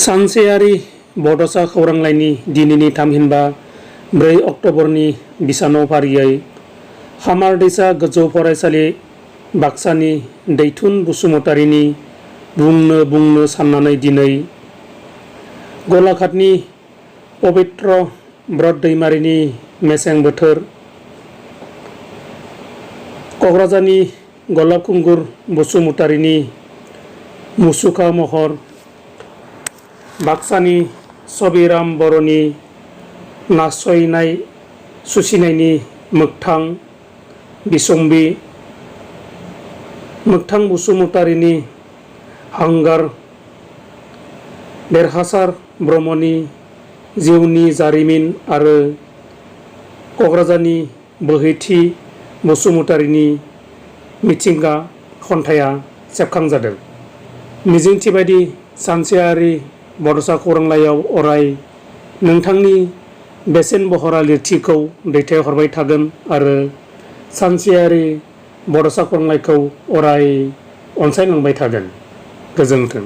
सानसेयारि बड'सा खौरांलाइनि दिनैनि थामहिनबा 4 अक्ट'बरनि बिसानाव फारियै हामारदैसा गोजौ फरायसालि बाक्सानि दैथुन बसुमतारीनि बुंनो साननानै दिनै गलाघाटनि पबित्र ब्रत दैमारिनि मेसें बोथोर क'क्राझारनि गलाबखुंगुर बसुमतारीनि मुसुखा महर बाक्सानि सबिराम बर'नि नासयनाय सुसिनायनि मोगथां बिसम्बि मोगथां बसुमतारीनि हांगार देरहासार ब्रह्मनि जिउनि जारिमिन आरो क'क्राझारनि बोहैथि बसुमतारीनि मिथिंगा खन्थाइया सेबखांजादों। मिजिंथि बायदि सानसेयारि बड'सा खौरांलाइयाव अराय नोंथांनि बेसेन बहरा लिरथिखौ दैथायहरबाय थागोन आरो सानसेयारि बड'सा खौरांलाइखौ अराय अनसायलांबाय थागोन। गोजोन्थों।